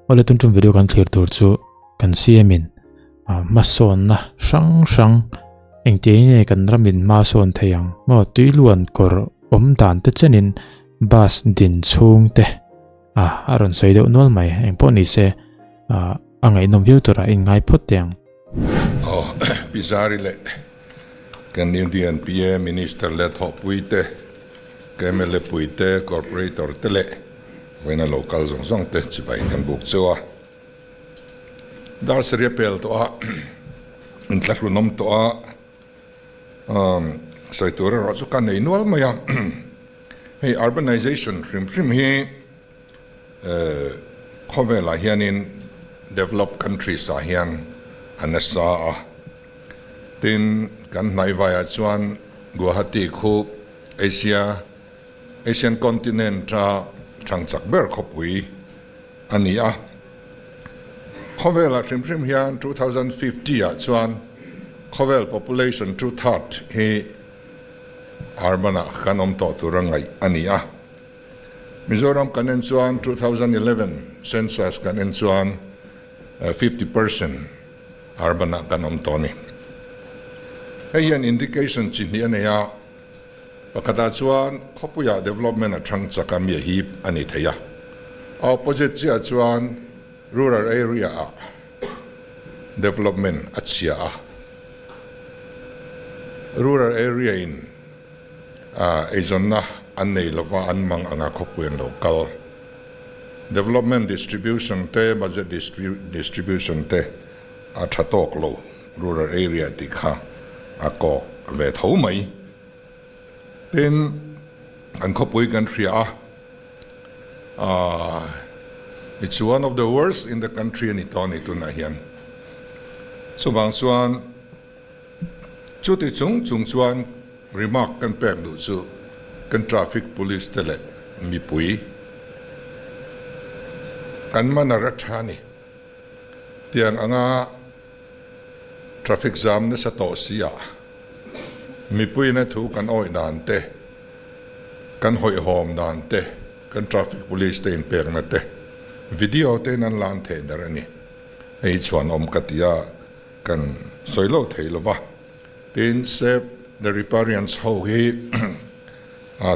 Awle tun tum video kan thlir tur chu kan CM in hmasawnna hrang hrang engtia nge kan ramin hma sawn thei ang maw tuiluan kawr awm dan te chenin bus din chhung te a a rawn sawi deuh nual mai engpawh ni se a ngaihnawm viau turah a inngai phawt teh ang. Aw Pi Zari leh kan Union PA Minister leh thawhpui te, ka mla pui te, Corporator te leh vawiina lo kal zawng zawng te chibai kan buk cheu a. Dar sarih a pel tawh a, inthlahrunawm tawh a, sawi tur erawh chu ka nei nual mai a. Hei urbanization hrim hrim hi khawvelah hianin developed countries ah hian a nasa a. Tin, kan hnaivaiah chuan Guwahati khu Asia, Asian continent a thang chak ber khawpui a ni a. Khawvelah hrim hrim hian 2050 ah chuan khawvel population two third hi urban ah kan awm tawh tur a ngaih a ni a. Mizoram kan en chuan 2011 census kan en chuan 50% urban ah kan awm tawh a ni. Hei hian indication chi hnih a nei a, pakhatah chuan khawpuiah development a thang chak a mi a hip a ni thei a, a opposite chiah chuan rural area ah development a chhia a, rural area in eizawnna an nei lova an mang anga khawpui an lo kal. Development distribution te, budget distribution te a tha tawk lo rural area tih kha a kawk ve tho mai. Tin, kan khawpui kan hria a, it's one of the worst in the country a ni tawh a ni tunah hian. Chuvang chuan chuti chung chung chuan remark kan pek duh chu kan traffic police te leh mipui kan manner a tha a ni. Tiang anga traffic jam nasa tawh si ah mipuiin a thu kan awih dan te, kan hawihhawm dan te, kan traffic police te inpekna te video te in an lan theih der a ni. Hei hi chhuanawm ka ti a, kan sawi lo thei lo va. Tin, Save the Riparians ho hi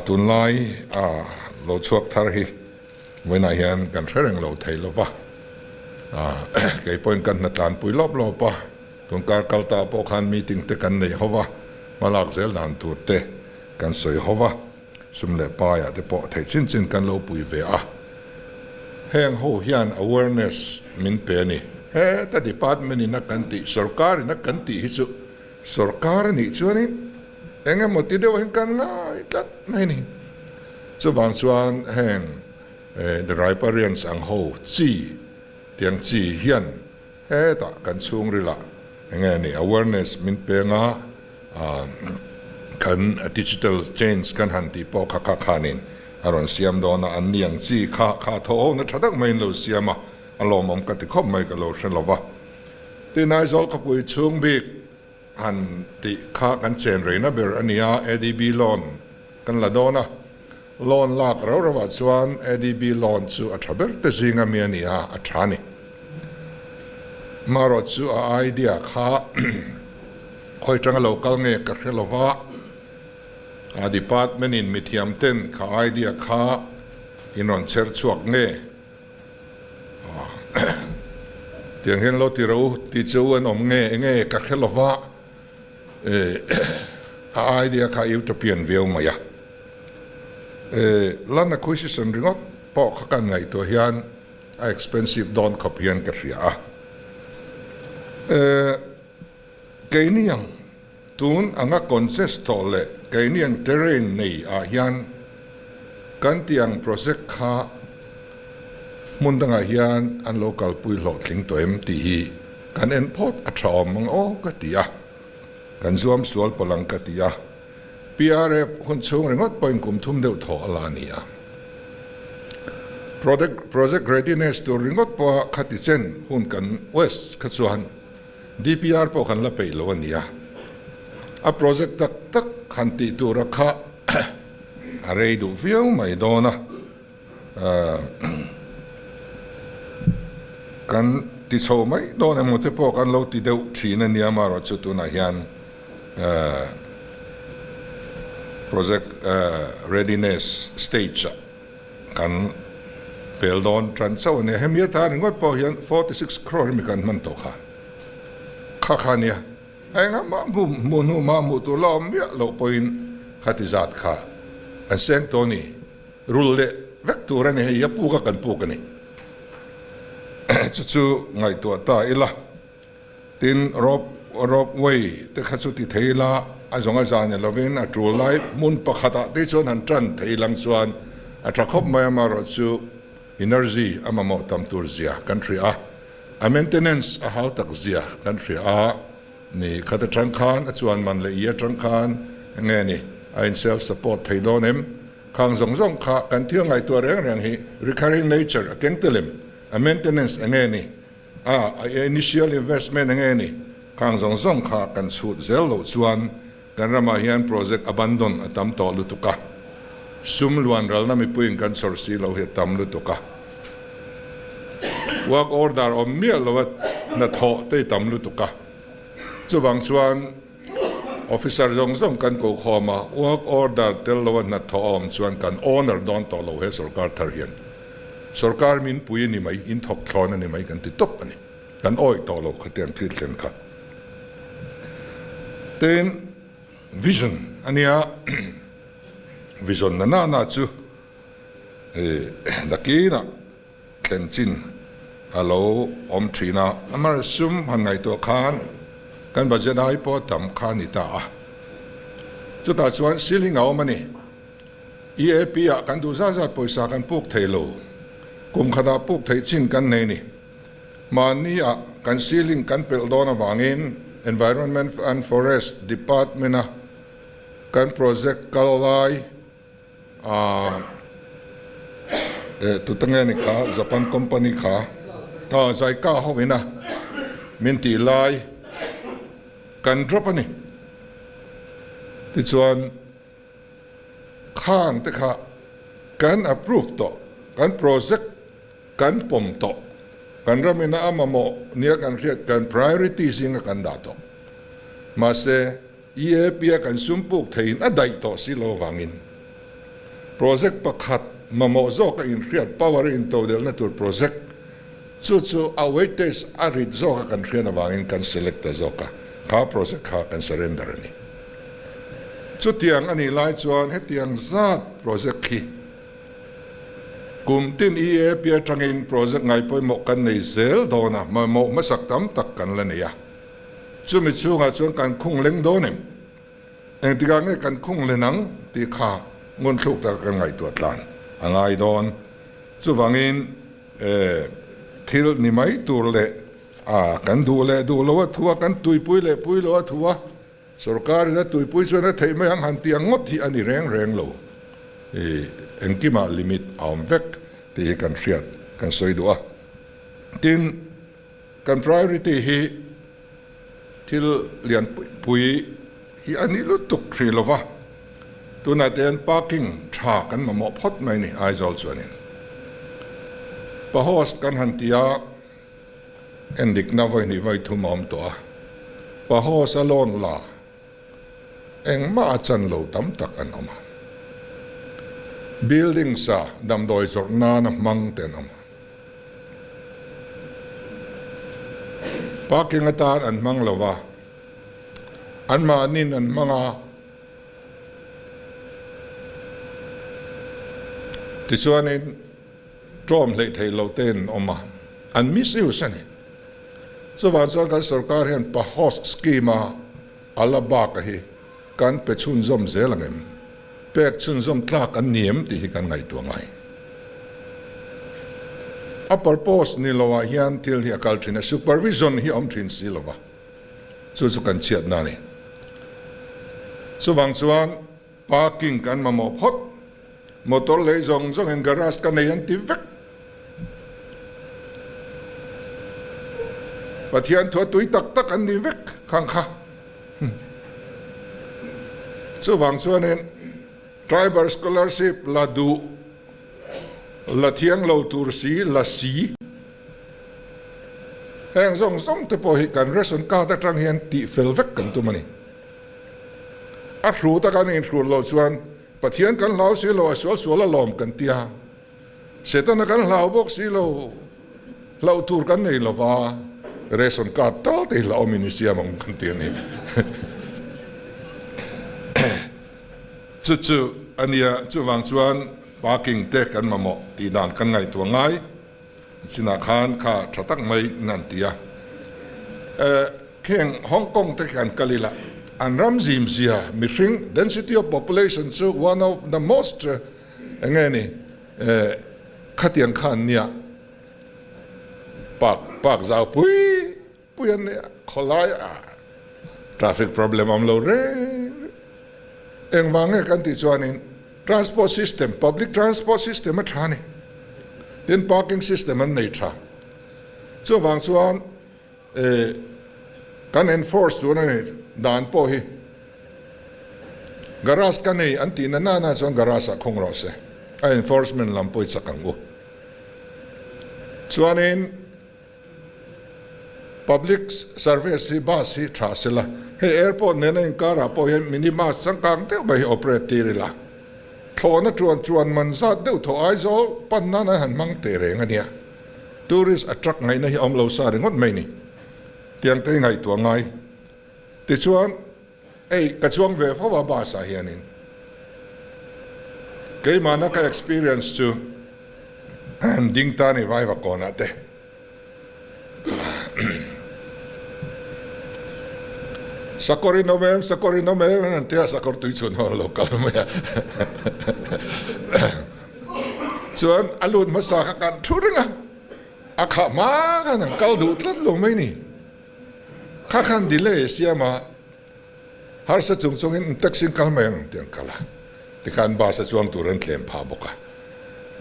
tunlai lo chhuak thar hi vawiinah hian kan hre reng lo thei lo va. Kei pawhin kan hnatlanpui lawp lawp a, tun kar kal ta pawh khan meeting te kan nei ho va, hmalak zel dan tur te kan sawi ho va, sum leh paiah te pawh theih chin chin kan lo pui ve a. Heng ho hian awareness min pe a ni. Heta department in a kan tih, sorkar in a kan tih hi chu sorkar a nih chuanin eng emaw ti deuh hian kan ngai tlat mai a ni. Chuvang chuan heng the riparians ang ho chi tiang chi hian hetah kan chhungrilah eng nge ni awareness min peng a, Kan digital change kan han tih pawh kha kha khanin a rawn siam dawn a, an ni ang chi kha kha thaw ho na tha tak maiin lo siam a, a lawmawm ka ti khawp mai ka lo hre lo va. Tin, Aizawl khawpui chhung bik han tih kha kan chen reina ber a ni a, ADB loan kan la dawn a, loan lak rau rauah chuan ADB loan chu a tha ber te zinga mi a ni a, a tha a ni. Marawh chu a idea kha khawi tanga lo kal nge ka hre lo va, a department in mithiam ten kha idea kha in rawn chher chhuak nge tiang hian lo ti ro ti chu an awm nge enge ka hre lo va, a idea kha utopian viau mai a. Land acquisition ringawt pawh kha kan ngaihtuah hian a expensive dawn khawp hian ka hria a. Keini ang tun anga consess tawh leh keini ang terrain nei ah hian kan tih ang project kha hmun dangah hian an lo kalpui hlawhtling tawh em tih hi kan en phawt a tha awm ang aw ka ti a, kan zuam sual pawlh ang ka ti a. PRF hun chhung ringawt pawhin kum thum deuh thaw a la a ni a. Product project readiness tur ringawt pawha khati chen hun kan waste kha chuan DPR pawh kan la peih lo a ni a. A project tak tak han tih tura kha a rei duh viau mai dawn a. Kan ti chho mai dawn emaw te pawh kan lo ti deuh thin a nia amaherawhchu tunah hian project readiness stage ah kan pel dawn tan chauh a nia. Hemi atan ringawt pawh hian 46 crore emi kan hman tawh kha kha kha a nia. A engah mah hmuh hnu mah hmuh tur la awm miah loh pawhin khati zat kha kan seng tawh a ni. Rul leh vek tur a ni hei, a puk a kan puk a ni. Chu chu ngaihtuah ta ila, tin rope rope way te kha chu ti thei ila, a zawng a za ni lovin a tul lai hmun pakhatah te chuan han tan thei lang chuan a tha khawp mai amaherawh chu energy a mamawh tam tur zia kan hria a, a maintenance a hau tak zia kan hria a ni. Khat atang khan a chuan man leh i atang khan nge ni a in self support thei dawn em? Khang zawng zawng kha kan thil ngaihtuah reng reng hi recurring nature a keng tel em? A maintenance enge ni? A a initial investment enge ni? Khang zawng zawng kha kan chhut zel loh chuan kan ramah hian project abandon a tam tawh lutuk a, sum luan ralna mipuiin kan chhawr si lo hi a tam lutuk a, work order awm miah loa hnathawh te i tam lutuk a, chuvang chuan Officer zawng zawng kan ko khawm a, work order tel lo a hnathawh a awm chuan kan owner dawn tawh lo he sorkar thar hian. Sorkar min pui a ni mai, in thawk thlawn a ni mai kan ti tawp a ni. Kan awih tawh lo khatiang thil thlen kha. Tin, vision a nia, vision na na na chu nakinah thlen chin a lo awm thin a. Amar sum han ngaihtuah khan kan budget ai pawh tam kha a ni ta a. Chutah chuan ceiling a awm a ni. EAP ah kan duh zat zat pawisa kan puk thei lo. Kum khatah puk theih chin kan nei ni. Mahni ah kan ceiling kan pelh dawn avangin Environment and Forest Department a kan project kal lai Aaa eh tuta nge ni kha Japan company kha aw Zaika ho ina min tih lai kan drop a ni. Tichuan khang te kha kan approve tawh kan project kan pawm tawh kan ram ina a mamawh nia kan hriat kan priority zinga kan dah tawh mahse EAP a kan sum puk theiin a daih tawh si lo avangin project pakhat mamawh zawk a inhriat power a intodelhna tur project chu chu a weightage a rit zawk a kan hriat avangin kan select ta zawk a, kha project kha kan surrender a ni. Chutiang a nih lai chuan hetiang zat project hi kum tin EAP atangin project ngaipawimawh kan nei zel dawn a, mamawh hmasak tam tak kan la nei a. Chumi chhungah chuan kan khung leng dawn em? Engtikah nge kan khung len ang tih kha ngunthluk taka kan ngaihtuah tlan a ngai dawn. Chuvangin thil ni mai tur leh a kan duh leh duh lo a thu a, kan tuipui leh pui lo a thu a, sorkarin a tuipui chuan a theih mai ang han tih ang ngawt hi a ni reng reng lo. Engkimah limit a awm vek tih hi kan hriat kan sawi duh a. Tin. Kan priority hi thil lian pui pui hi a ni lutuk hrih lo va, tunah te hian parking tha kan mamawh phawt mai ni Aizawl chuanin. Pahos kan han ti a, endikna vawi hnih vawi thum a awm tawh a, Pahos a loan la engmah a chan lo tam tak an awm a, building sa damdawi zawrh nana hmang te an awm a. Parking atan an hmang lo va, anmahniin an hmang a. Tichuanin tlawm hleih theih loh te an awm a, an misuse a ni. Chuvang chuan kan sorkar hian PAHOS scheme a a la bak a hi kan pe chhunzawm zel ang em? Pek chhunzawm tlak an ni em tih hi kan ngaihtuah ngai. A purpose ni lo ah hian thil hi a kal thin a, supervision hi a awm thin si lo va, chu chu kan chhiatna a ni. Chuvang chuan parking kan mamawh phawt, motor lei zawng zawngin garage ka nei an ti vek. Pathian thua tui tak tak an ni vek khang kha. Chuvang chuanin Tribal Scholarship la duh, la thiang lo tur si, la si. Heng zawng zawng te pawh hi kan ration card atang hian tih fel vek kan tum a ni. A hrut a kan inhrut loh chuan Pathian kan hlau si lo, a sual sual a lawm kan tia. Setana kan hlau bawk si lo, hlauh tur kan nei lo va, ration card tal te hi hlauhawmin i siam ang kan ti a ni. Chu chu a nia, chuvang chuan parking te kan mamawh tih dan kan ngaihtuah ngai. Chinah khan kha tha tak mai in an ti a. Kheng Hong Kong te khi an kal ila, an ram zim zia mihring, density of population, chu one of the most eng nge ni khatiang kha an nia, park park zau pui pui an nia, khawlai ah traffic problem awm lo reng reng. Engvang nge kan tih chuanin transport system, public transport system a tha a ni. Tin parking system an nei tha. Chuvang chuan kan enforce tur a ni dan pawh hi garage ka nei an tih na nana chuan garage ah khawng rawh se. A enforcement lam pawh i chak ang u. Chuanin Public service hi bus hi tha se la, hei airport nena inkarah pawh hian mini bus changkang deuh mai hi operate tir ila, thlawhna chuan chuan man zat deuh thaw Aizawl pan nan an han hmang teh reng a nia. Tourist attract ngaihna hi a awm lo sa ringawt mai ni. Tiang te hi ngaihtuah ngai. Tichuan hei ka chuang ve fo a bus ah hianin keimahna ka experience chu ding ta ni vaiva kawnah te. Sakawr in awm em, sakawr in awm em an ti a, sakawr tui chhun ho an lo kal mai a. Chuan a lut hmasa kha kan thu reng a, a khah hma khan an kal duh tlat lo mai ni. Kha khan delay a siam a, Harsa chung chungin taxi kal mai ang tih an kal a, tikhan bus a chuang tur an tlem phah bawk a.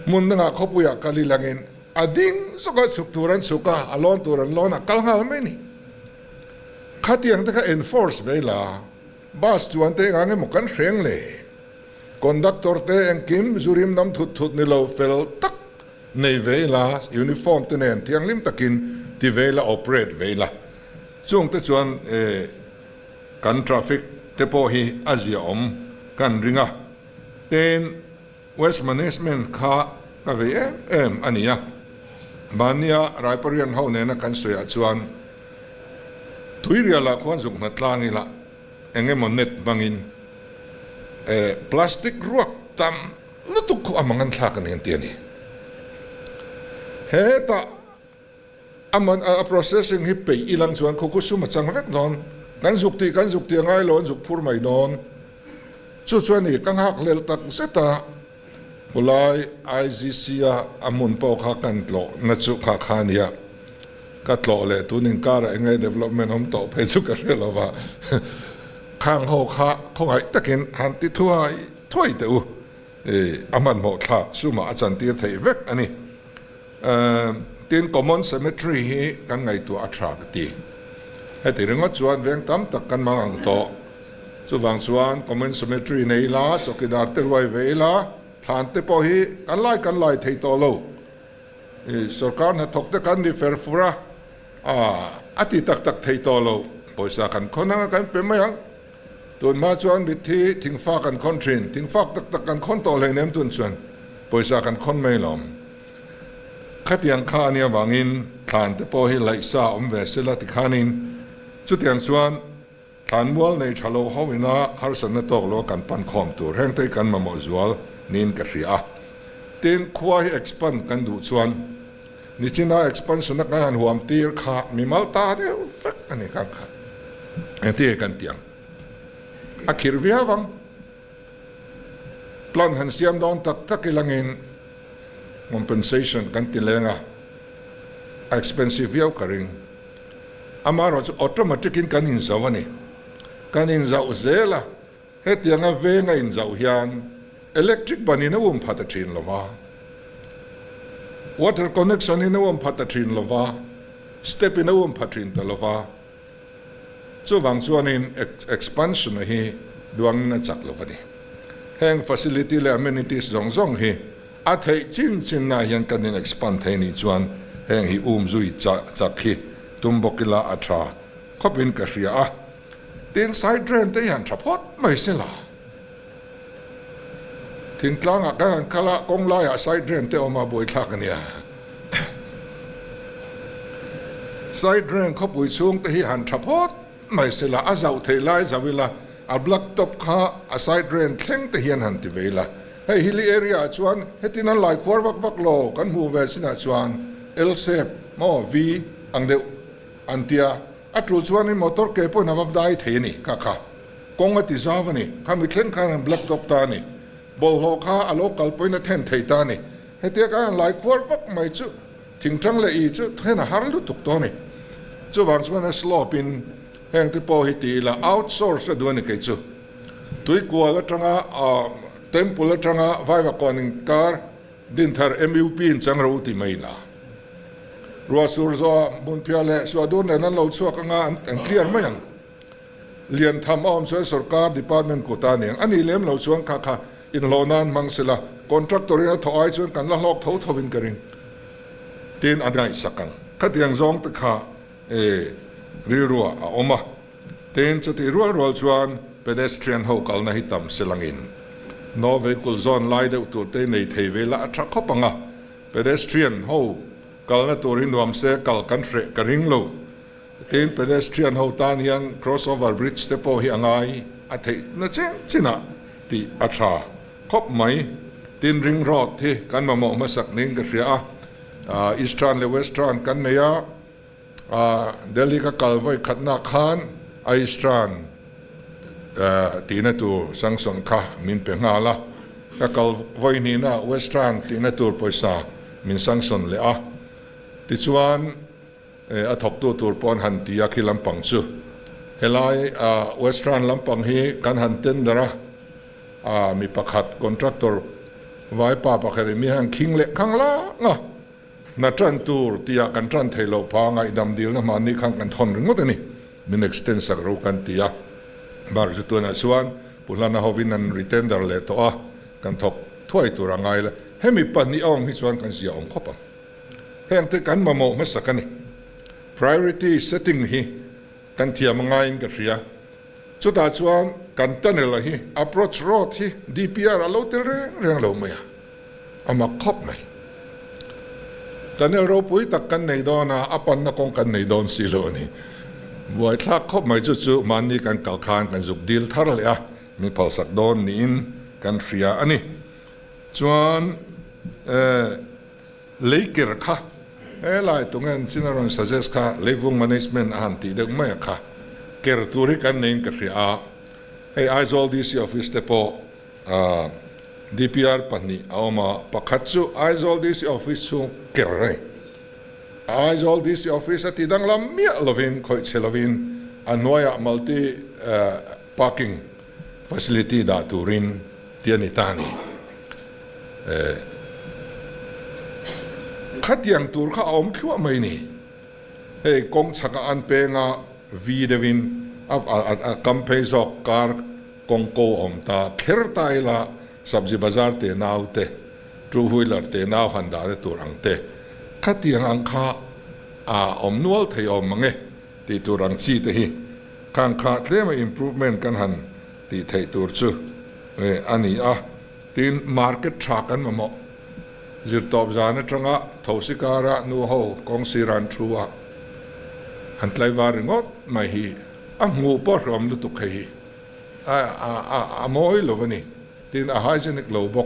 Hmun dangah khawpuiah kal i langin a ding zawkah chhuk tur an chhuk a, a lawn tur an lawn a, kal nghal mai a ni. Khatiang te kha enforce ve ila, bus chuan te engang emaw kan hreng le? Conductor te engkim zu rim nam thut thut ni lo fel tak nei ve ila, uniform te nen thianghlim takin ti ve ila, operate ve ila. Chung te chuan e kan traffic te pawh hi a zia awm kan ring a, tin waste management kha ka vei em em a ni a, mahnia Raiparian ho nena kan sawi ah chuan tuirial ah khuan zuk hna tlang ila eng emaw net hmangin e plastic ruak tam lutuk khu a mang an thlak a ni an ti a ni. Hetah A man a processing hi peih ilang chuan khu khu sum a chang vek dawn. Kan zuk tih kan zuk tih a ngai lo an zuk phur mai dawn. Chu chuan i ka nghak hlel tak zet a, khulai IGC a a hmun pawh kha kan tlawh na chu kha kha a nia. Ka tlawh leh tun inkarah eng nge development awm tawh phei chu ka hre lo va. Khang ho kha khawngaih takin han ti thuai thuai teh u. A hmanhmawh thlak sumah a chantir theih vek a ni. Tin, common cemetery hi kan ngaihtuah a tha ka ti. Heti ringawt chuan veng tam tak kan mang ang tawh. Chuvang chuan common cemetery nei ila, chawkidar te ruai ve ila, thlan te pawh hi kan lai kan lai thei tawh lo. Sorkar hnathawk te kan ni fer fur a, a ti tak tak thei tawh lo. Pawisa kan khawn anga kan pe mai ang. Tun hma chuan mitthi thingfak an khawn thin, thingfak tak tak kan khawn tawh hleinem tun chuan pawisa kan khawn mai lawm. Khatiang kha a nih avangin thlan te pawh hi laihsa awm ve sela tikhanin chutiang chuan thlan mual nei tha lo ho ina harsatna tawk lo kan pan khawm tur heng te hi kan mamawh zual niin ka hria a. Tin, khua hi expand kan duh chuan Nichina expansion a kan han huam tir kha mimal ta deuh vek a ni khan kha engtin nge kan tih ang? A khirh viau ang. Plan han siam dawn tak tak ilangin compensation kan ti leng a, a expensive viau ka ring. Amaherawhchu chu automatic in kan inzauh a ni. Kan inzauh zel a. Hetianga veng a inzauh hian electric ban in a um phat a thin lo va, water connection in a um phat a thin lo va, step in a um phat thin ta lo va, chuvang chuanin expansion a hi duangin a chak lo va ni. Heng facility leh amenities zawng zawng hi a theih chin chin na hian kan in expand thei nih chuan heng hi um zui chak hi. tum bawk ila a tha khawpin ka hria a. Tin, side drain te hi han tha phawt mai se la. Thingtlangah kan han kal a, kawng laiah side drain te awm a buaithlak a nia. Side drain khawpui chhung te hi han tha phawt mai se la, a zauh thei lai zauh ila, a black top kha a side drain thleng te hian han ti ve ila. Hei hilly area ah chuan hetin an lai khuar vak vak lo kan hmuh ve chinah chuan L shape maw V ang deuh an tia. A tul chuanin motor ke pawhin a va dai thei a ni kha kha kawng a ti zau a ni. Khami thleng khan an black top ta a ni. Bawlhhlawh kha a lo kal pawhin a then thei ta a ni. Hetia kan han lai khuar vak mai chu thingtang leh i chu then a har lutuk tawh a ni. Chuvang chuan a slope in heng te pawh hi ti ila out source a duh a ni kei chu. Tuikual atanga temple atanga Vaivakawn inkar Dinthar MUP in chang ro ti mai la. Ruahsur zawha Hmunphiah leh Suahdur nen an lo chhuak anga an clear mai ang. Liantham a awm chuan sorkar department kut a niang. A nih lem lo chuan kha kha inhlawh nan hmang sela contractor in a thawh ai chuan kan la hlawk tho tho in ka ring. Tin a ngaihsak ang. Khatiang zawng te kha rilruah a awm a. Tin, chutih rual rual chuan pedestrian ho kalna hi tam selangin no vehicle zawn lai deuh tur te nei thei ve la a tha khawp ang a, pedestrian ho kalna tur hi nuam se kal kan hreh ka ring lo. Tin, pedestrian ho tan hian crossover bridge te pawh hi a ngai a theih na chin chinah tih a tha khawp mai. Tin, ring road hi kan mamawh hmasak niin ka hria a, eastern leh western kan nei a. Delhi ka kal vawi khatna khan Aistran tihna tur sanction kha min pe nghal a, ka kal vawi hnihna Westran tihna tur pawisa min sanction leh a. Tichuan a thawktu tur pawh an han ti a khi lampang chu. Helai Westran lampang hi kan han tender a, mi pakhat contractor vaipa pakhatin mi han khing leh khang lang a. Hna tan tur tia kan tan theih loh pha ngaihdam dilna hmanni khan kan thawn ringawt a ni. Min extend sak ro kan ti a. Bar chu tunah chuan Pu Hlana hovin an retender leh tawh a, kan thawk thuai tur a ngai la. Hemi pahnih a awm hi chuan kan zia awm khawp ang. Heng te kan mamawh hmasak a ni. Priority setting hi kan thiam a ngaiin ka hria. Chutah chuan kan tunnel a hi approach road hi DPR a lo tel reng reng lo mai a. A mak khawp mai. Tunnel ropui tak kan nei dawn a, a panna kawng kan nei dawn si lo a ni. Buaithlak khawp mai chu chu mahni kan kal khan kan zuk dil thar leh a, min phalsak dawn niin kan hria a ni. Chuan lei ker kha helai tunge chin a rawn suggest kha leivung management a han tih deuh mai a kha ker tur hi kan neiin ka hria a, hei Aizawl DC office te pawh DPR pahnih a awm a, pakhat chu Aizawl DC Office chhung ker a ni. Aizawl DC Office a ti danglam miah lovin, khawih chhe lovin a hnuaiah multi parking facility dah turin ti a ni ta a ni. Khatiang tur kha a awm thluah mai ni. Hei kawng chhaka an penga vi deuhin a kam phei zawk kar kawng ko a awm ta kher ta ila sabzi bazar te nau te two wheeler te nau han dahna tur ang te khatiang ang kha a awm nual thei awm mang e tih tur ang chi te hi khang kha tlema improvement kan han tih theih tur chu a ni a tin market tha kan mamawh Zirtawp zan atanga thosi kara nu ho kawng sir an thu a, an tlaivar ringawt mai hi a hmuh pawh hrawm lutuk hei hi a mawi lo a ni. Tin, a hygienic lo bawk.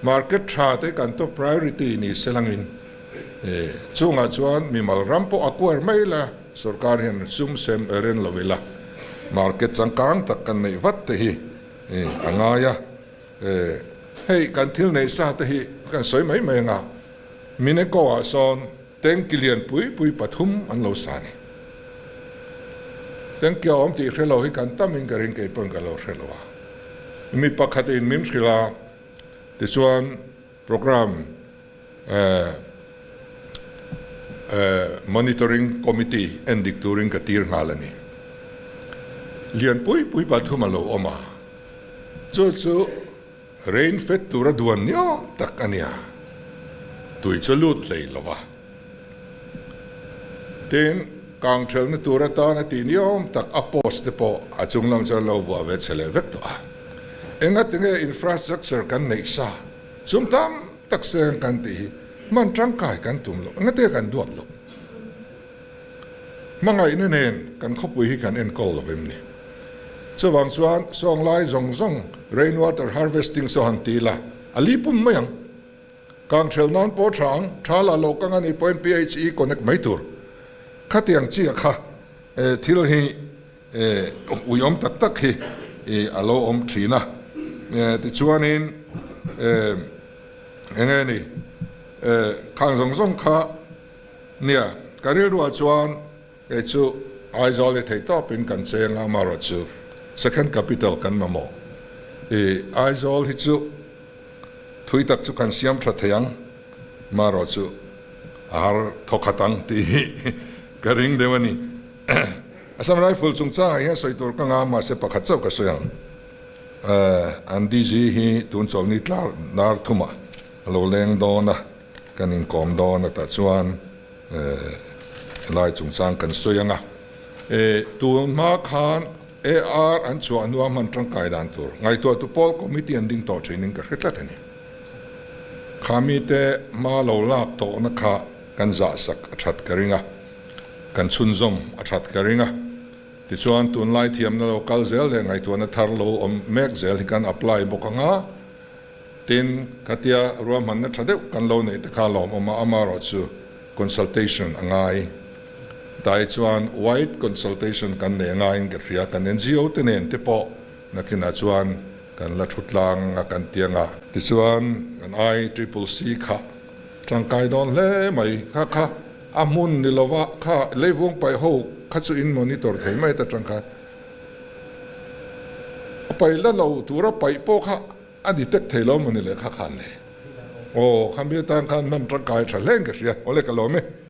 Market tha te kan top priority ni se langin chungah chuan mimal ram pawh a kuar mai la, sorkar hian sum sem ren lo ila market changkang tak kan neih vat te hi a ngai a. Hei kan thil nei sa te hi kan sawi mai mai anga, Mineko ah sawn tanki lian pui pui pathum an lo sa a ni. Tanki a awm tih hre lo hi kan tam in ka ring kei pawn ka lo hre lo a. Mi pakhat in min hrilh a, tichuan program Monitoring Committee en dik turin ka tir nghal a ni. Lian pui pui pathum a lo awm a, chu chu rain fed tura duan ni awm tak a nia, tui chu lut hlei lo va. Tin, Kangthelna tur atana tih ni awm tak a post te pawh a chung lam chuan lo vuah ve che leh vek tawh a. Engatinge infrastructure kan neih sa sum tam tak seng kan tih hi hman tangkai kan tum loh, engatinge kan duat loh? Hmangaihna nen kan khawpui hi kan enkawl lo em ni? Chuvang chuan sawnglai zawng zawng rain water harvesting saw han ti la, a li pum mai ang. Kangthelh nan pawh tha ang, tha lah lo kang a nih pawhin PHE connect mai tur. Khatiang chiah kha thil hi uiawm tak tak hi a lo awm thin a. Tichuanin eng nge ni khang zawng zawng kha nia ka rilruah chuan kei chu Aizawl hi theihtawpin kan cheng a, amaherawhchu second capital kan mamawh. Aizawl hi chu Thui tak chu kan siam tha thei ang, marawh chu a har thawkhat ang tih hi ka ring deuh a ni. Assam Rifle chungchangah hian sawi tur ka ngah mahse pakhat chauh ka sawi ang. An DG hi tun chawlhni tlar dar thumah a lo leng dawn a, kan inkawm dawn a tah chuan helai chungchang kan sawi ang a. Tun hma khan AR an chhuah hnua hman tangkai dan tur ngaihtuahtu pawl committee an ding tawh thinin ka hre tlat a ni. Kha mite hma lo lak tawhna kha kan zahsak a that ka ring a, kan chhunzawm a that ka ring a. Tichuan tunlai thiamna lo kal zel leh ngaihtuahna thar lo awm mek zel hi kan apply bawk ang a. Tin, khatia ruahmanna tha deuh kan lo neih te kha lawmawm a, amaherawhchu consultation a ngai. Tai chuan wide consultation kan nei ngaiin ka hria, kan NGO te nen te pawh nakinah chuan kan la thu tlang a kan ti anga. Tichuan kan I triple C kha tangkai dawn hle mai, kha kha a hmun ni lova kha leivung paih ho kha chu in monitor thei mai ta tang khan a paih la lo tura paih pawh kha a detect thei lo mawni le kha khan le. Aw khami atan khan hman tangkai tha hlein ka hria, awle ka lawm e.